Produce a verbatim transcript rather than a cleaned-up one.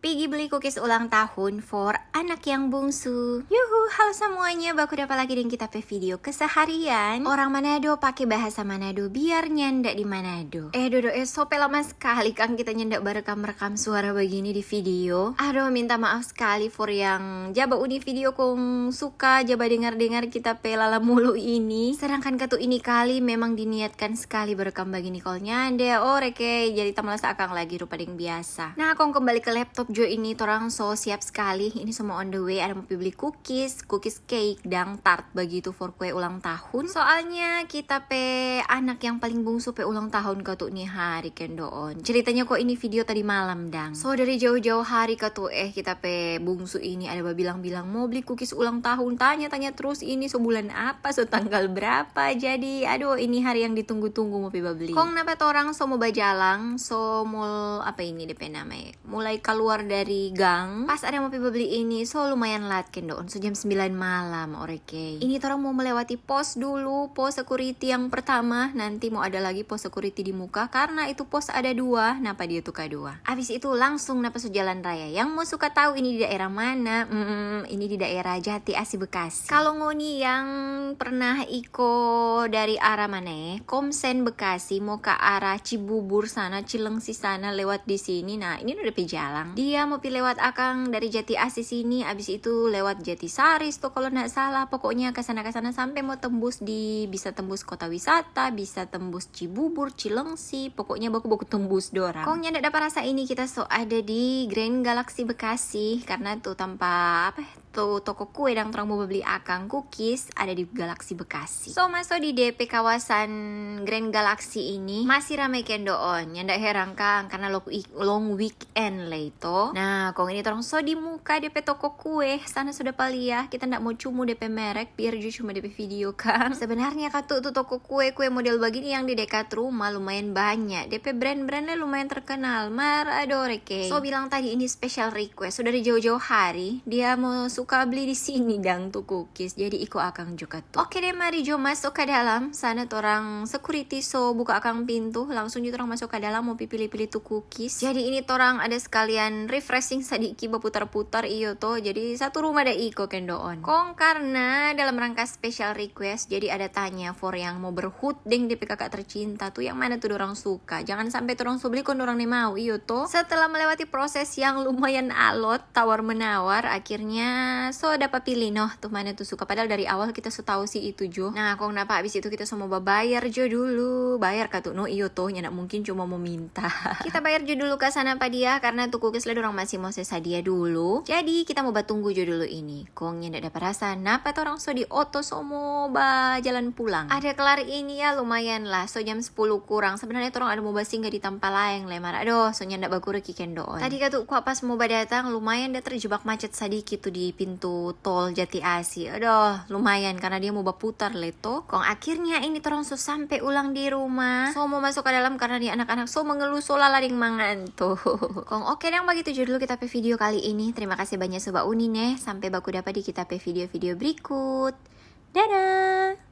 Pigi beli cookies ulang tahun for anak yang bungsu. Yuhu, halo semuanya, baku dapa lagi deng kita pe video keseharian. Orang Manado pake bahasa Manado biar nyanda di Manado. Eh, Dodo, eh, so pe lama skali kang kita nyanda barekam-rekam suara bagini di video. Aduh, minta maaf skali for yang ja bauni video kong suka, ja badengar-dengar kita pe lala mulu ini. Sedangkan katu ini kali memang diniatkan skali barekam bagini, kalo nyanda, oke, jadi tamalasa akang lagi rupa deng biasa. Nah, kong kembali ke laptop jo ini, torang so siap skali. Ini so mo on the way, ada mo pi beli cookies, cookies cake, dang tart bagitu for kue ulang tahun. Soalnya kita pe anak yang paling bungsu pe ulang tahun katu ni hari kendoon. Ceritanya kong ini video tadi malam dang. So dari jauh-jauh hari katu, eh, kita pe bungsu ini ada babilang-bilang mo beli cookies ulang tahun. Tanya-tanya terus ini so bulan apa, so tanggal berapa. Jadi, aduh, ini hari yang ditunggu-tunggu mo pi babli. Kong napa torang so mo bajalang, so mo apa ini depe nama e? Mulai kaluar dari gang, pas ada mo pi babli ini, so lumayan lat kendoon, so jam sembilan malam, oke. Ini torang mo melewati pos dulu, pos security yang pertama, nanti mo ada lagi pos security di muka, karena itu pos ada dua, napa dia tu kadua. Abis itu langsung napa so jalan raya. Yang mo suka tahu ini di daerah mana? Hmm, ini di daerah Jati Asi, Bekasi. Kalau ngoni yang pernah iko dari arah mana e? Komsen, Bekasi, mo ka arah Cibubur sana, Cilengsi sana, lewat di sini. Nah, ini udah pe jalang. Dia mo pi lewat akang dari Jati Asi sini, abis itu lewat Jatisaris to kalau ndak salah. Pokoknya ke sana, ke sana sampai mo tembus di, bisa tembus kota wisata, bisa tembus Cibubur, Cilengsi, pokoknya baku-baku tembus dorang. Kong nyanda dapa rasa ini kita so ada di Grand Galaxy Bekasi, karena tu tampa apa, tu toko kue dang torang mo babli akang cookies ada di Galaxy Bekasi. So maso di depe kawasan Grand Galaxy ini masih ramai kendoon, nyanda herang kang karena long week-, long weekend lei to. Nah, kong ini torang so di muka depe toko kue, sana sudah palia, kita ndak mo cumu depe merek, biar ju cuma depe video kang. Sebenarnya katu tu toko kue, kue model bagini yang di dekat rumah lumayan banyak, depe brand-brandnya lumayan terkenal, mar adore ke. So bilang tadi ini special request, so dari jauh-jauh hari dia mo suka beli di sini dang tu cookies, jadi iko akang juga tu. Oke deh, mari jo maso ka dalam, sana torang security so buka akang pintu, langsung jo torang maso ka dalam mo pi pili-pili tu cookies. Jadi ini torang ada sekalian refreshing sadiki baputar-putar, iyo to, jadi satu rumah ada iko kendoon. Kong karena dalam rangka special request, jadi ada tanya for yang mo berhut deng depe kaka tercinta tu yang mana tu dorang suka. Jangan sampe torang so bli kong dorang ni mau, iyo to. Setelah melewati proses yang lumayan alot, tawar menawar, akhirnya so dapa pili noh tu mana tu suka. Padahal dari awal kita so tau si itu jo. Nah, kong napa abis itu kita so mo babayar jo dulu. Bayar katu no, iyo to, nyanda mungkin cuma mo minta. Kita bayar jo dulu ka sana pa dia karena tu cookies la dorang masih mo se sadia dulu. Jadi kita mo batunggu jo dulu ini. Kong nyanda dapa rasa napa torang so di oto so mo bajalan pulang. Ada kelar ini ya, lumayan lah, so jam sepuluh kurang. Sebenarnya torang ada mo basingga di tampa laeng le, mar adoh, so nyanda bakureki kendoon. Tadi katu kwa pas mo badatang, lumayan da terjebak macet sadiki tu di pintu tol Jati Asi. Adoh, lumayan karena dia mo baputar le to. Kong akhirnya ini torang so sampe ulang di rumah. So mo maso ka dalam karena ni anak-anak so mengeluh, so lala deng manganto. Kong oke dang, bagitu jo dulu kita pe video kali ini. Terima kasih banya so bauni ne. Sampe baku dapa di kita pe video-video berikut. Dadah!